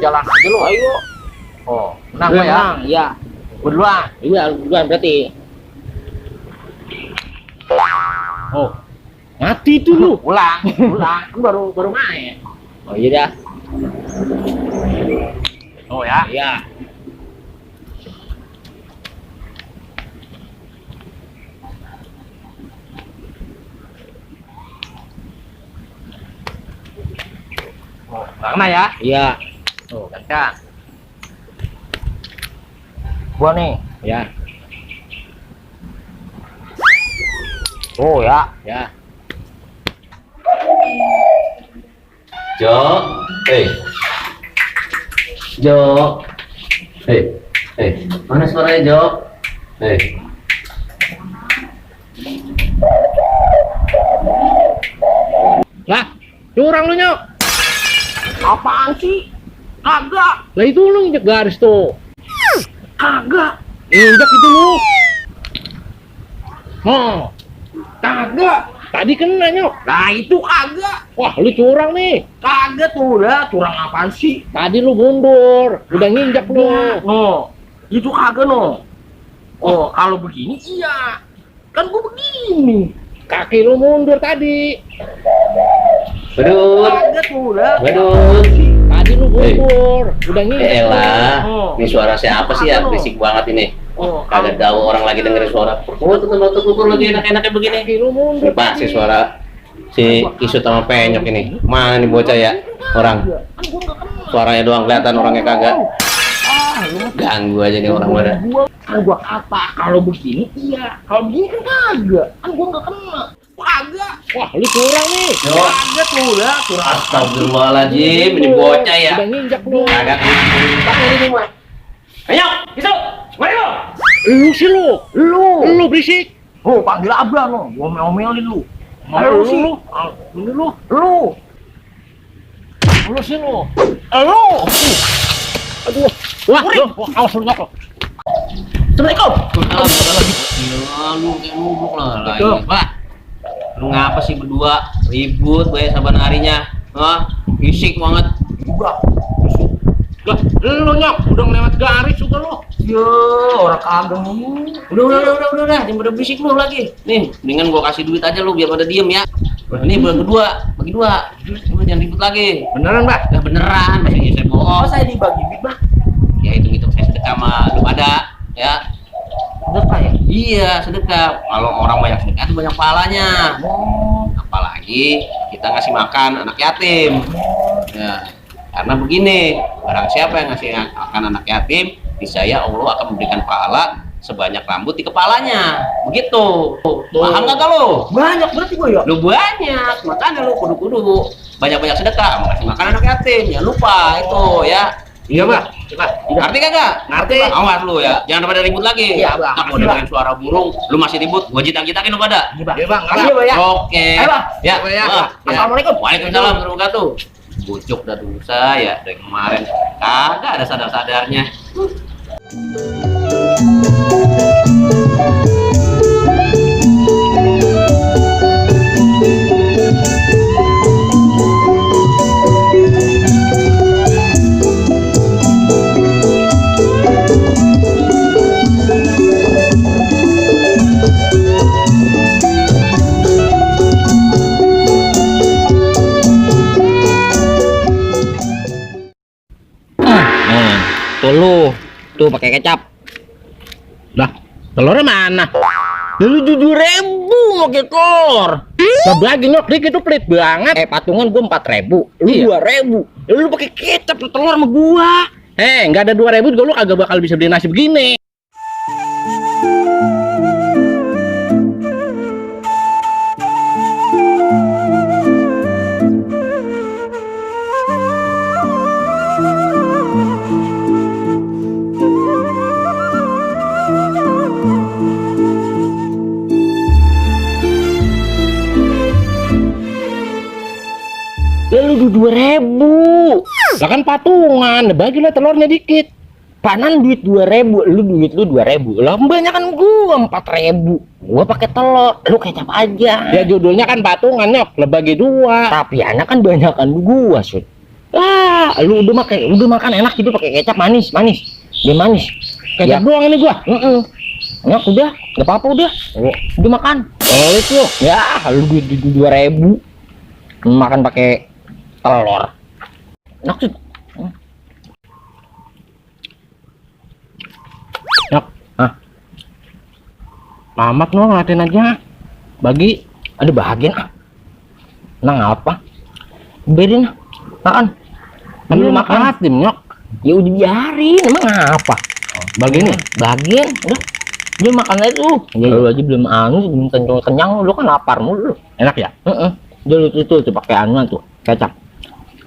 jalan aja lo. Ayo. Oh, menang Gue gua ya. menang, iya. Berdua. Iya, duluan berarti. Oh, Mati itu lu. ulang. Kan baru main. Oh iya dah. Oh ya. Iya. Oh, mana ya? Iya. Oh, kaca. Gua nih. Ya. Oh ya. Ya. Jo, Jo, mana suaranya Jo? Lah, curang lu Nyok. Apaan sih? Kagak. Lah itu lu injek garis tuh. Kagak. Injek itu lu. Oh. Kagak. Tadi kena Nyok. Nah, itu kagak. Wah, lu curang nih. Kagak tuh udah. Curang apaan sih? Tadi lu mundur, udah nginjek lu. No. Itu kagak no. Oh, kalau begini iya. Kan gua begini. Kaki lu mundur tadi. Badut, Kagak tuh udah. badut. Tadi lu mundur, udah nginjek. Elah, Oh. ini suara siapa sih ya? Berisik banget ini. Oh, Kagak tahu orang lagi dengerin suara. Oh, tutur lagi enak-enaknya begini. Kaki lu mundur. Ini pasti suara si Kisut sama Penyok ini. Mana nih bocah ya? Orang suaranya doang kelihatan, orangnya kagak. Ganggu aja nih orang pada. Gua apa? Kalau begini iya. Kalau begini kan kagak. Kan gua nggak kena. Kagak. Wah, lu curang nih. Jo, Kagak tuh udah. Curang. astagfirullahaladzim, ini bocah ya. Udah nginjek lu. Kagak. Pakai ini mah. Penyok, Kisut, mari lo. Lu sih lu. Lu. Lu berisik. Oh, panggil abang lo. Gua omelin lu. Lu sih. Ini lu. Lu sih lu. Lu. Aduh. Wah, lu. Wah, awas lu Nyok. Assalamualaikum. Gila, lu kayak nubuk lah. Betul. Pak, lu ngapa sih berdua ribut banyak saban harinya? Hah? Fisik banget. Juga. Lah, lu Nyok udah melewat garis juga lu. Ya, orang kagak nih. Udah, jangan pada berisik lu lagi. Nih, mendingan gua kasih duit aja lu biar pada diem ya. Ini bulan kedua, bagi dua. Lu jangan ribut lagi. Beneran, Mbak? Ya beneran, masa iya saya Oh, bohong. saya dibagi duit, Bang. Ya hitung-hitung saya sedekah sama lu pada, ya. Sedekah ya? Iya, sedekah. Kalau orang banyak sedekah itu banyak pahalanya. Oh. Apalagi kita ngasih makan anak yatim. Ya, karena begini, barang siapa yang ngasih makan anak yatim, niscaya Allah akan memberikan pahala sebanyak rambut di kepalanya. Begitu. Paham nggak lo? Banyak berarti gua ya? Lu banyak, makanya lu kudu-kudu banyak-banyak sedekah, mau ngasih makan anak yatim. Jangan lupa itu ya. Iya, Mbak. Coba. Ngerti kagak? Ngerti. Awas lu ya, jangan pada ribut lagi. Iya, Bang. Aku dengerin suara burung, lu masih ribut, gua jitak-jitakin lu pada. Iya, Bang. Iya, Bang. Makasih, Bang ya. Oke. Ayo, Bang. Ya. Ayo, ya. Wah, ya. Assalamualaikum. Waalaikumsalam warahmatullahi wabarakatuh. Bujuk dah dosa ya dari kemarin. Kagak ada sadar-sadarnya. Tuh lu. Tuh pakai kecap. Lah, telurnya mana? Lu 7.000 pakai telur. Lah bagi Nyok dikit itu pelit banget. Patungan gua 4.000, lu 2.000. Lu pakai kecap tuh telur sama gua. Nggak ada 2.000 juga lu kagak bakal bisa beli nasi begini. Lu 2.000. Lah kan patungan, bagilah telurnya dikit. Panan duit 2.000, lu 2.000. Lah kebanyakan gua 4.000. Gua pakai telur, lu kecap aja. Ya judulnya kan patungan Nyok, lah bagi dua. Tapi anak kan banyakan gua, Sud. Lu udah makan enak gitu pakai kecap manis. Dia manis. Kecap doang ini gua. Enak udah, enggak apa-apa udah. Udah makan. Pelit lu. Ya, lu 2.000. Makan pakai telur. Enak sih. Enak. Mamat lu ngeliatin aja. Bagi ada bahagian. Nang apa? Biarin makan. Lu makan tim nyok. Ya udah biarin, emang apa? Bagian nih, bagian udah. Dia makan aja tuh. Ya lu aja belum belum kenyang, lu kan lapar mulu. Enak ya? Dia lu itu tuh pakai anuan tuh, kecap.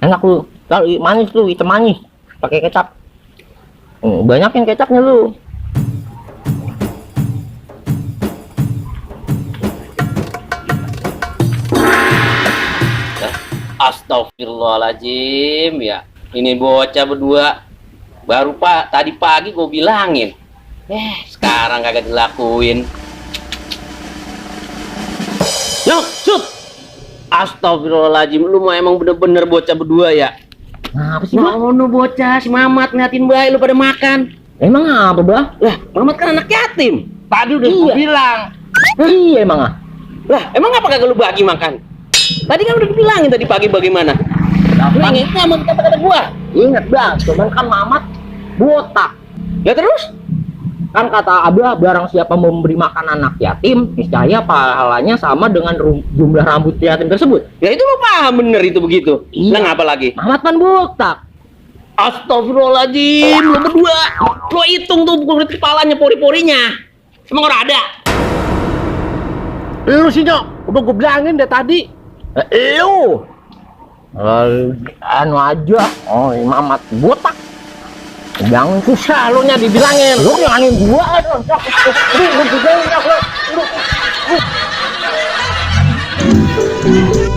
Enak lu. Kalau manis tuh, hitam manis. Pakai kecap. Banyakin kecapnya lu. Astagfirullahaladzim ya. Ini bocah berdua baru tadi pagi gue bilangin. Sekarang kagak dilakuin. Yuk, cut. Astagfirullahaladzim, lu mah emang bener-bener bocah berdua ya. Apa sih, Bah? Mau bocah si Mamat ngeliatin bayi lu pada makan. Emang apa, Bah? Lah, Mamat kan anak yatim. Tadi udah gua bilang. Iya emang. Lah, emang apa kagak lu bagi makan? Tadi kan udah dibilangin tadi pagi bagaimana? Lu inget sama kata-kata gua? Ingat, Bang. Cuman kan Mamat botak. Ya terus? Kan kata Abah, barang siapa memberi makan anak yatim, niscaya pahalanya sama dengan jumlah rambut yatim tersebut. Ya itu lu paham bener itu begitu. Iya. Lah ngapa lagi? Mamat kan botak. Astagfirullahaladzim, lu berdua. Lu hitung tuh kulit kepalanya, pori-porinya. Emang orang ada? Lu sih, Nyok. Udah gue bilangin deh tadi. Lu. Anu aja. Oh, Mamat botak. Jangan susah lu nya dibilangin. Lu yang gua. Lu